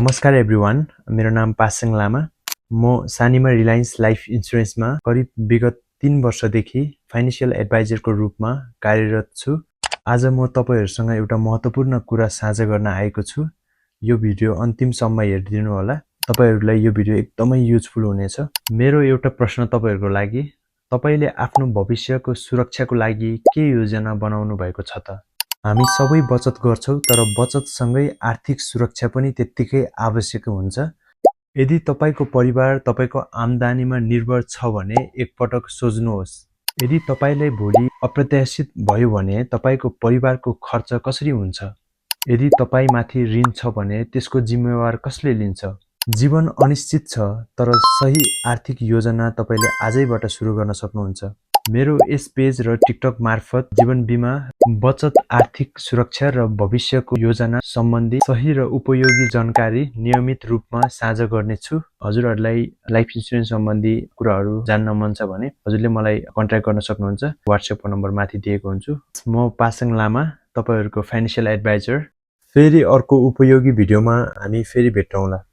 नमस्कार एभ्रिवान, मेरो नाम पासाङ लामा। म सानीमा रिलायन्स लाइफ इन्सुरेन्समा करिब विगत 3 वर्षदेखि फाइनेन्सियल एडभाइजरको रूपमा कार्यरत छु। आज म तपाईहरुसँग एउटा महत्त्वपूर्ण कुरा साझा गर्न आएको छु। यो भिडियो अन्तिमसम्म हेरिदिनु होला। तपाईहरुलाई यो भिडियो एकदमै युजफुल हुनेछ। मेरो एउटा प्रश्न तपाईहरुको लागि, तपाईले आफ्नो भविष्यको सुरक्षाको लागि के योजना बनाउनु भएको छ त? हामी सबै बचत गर्छौं, तर बचतसँगै आर्थिक सुरक्षा पनि त्यत्तिकै आवश्यक हुन्छ। यदि तपाईको परिवार तपाईको आम्दानीमा निर्भर छ भने एकपटक सोच्नुहोस्। यदि तपाईलाई भोलि अप्रत्याशित भयो भने तपाईको परिवारको खर्च कसरी हुन्छ? यदि तपाईमाथि ऋण छ भने त्यसको जिम्मेवार कसले लिन्छ? जीवन अनिश्चित छ, तर सही आर्थिक योजना तपाईले आजैबाट सुरु गर्न सक्नुहुन्छ। मेरो यस पेज र टिकटक मार्फत जीवन बीमा, बचत, आर्थिक सुरक्षा र भविष्यको योजना सम्बन्धी सही र उपयोगी जानकारी नियमित रूपमा साझा गर्नेछु। हजुरहरुलाई लाइफ इन्सुरेन्स सम्बन्धी कुराहरू जान्न मन छ भने हजुरले मलाई कन्ट्याक्ट गर्न सक्नुहुन्छ। WhatsApp नम्बर माथि दिएको हुन्छु। म पासाङ लामा, तपाईहरुको फाइनेन्शियल एडभाइजर। फेरि अर्को उपयोगी भिडियोमा हामी फेरि भेटौँला।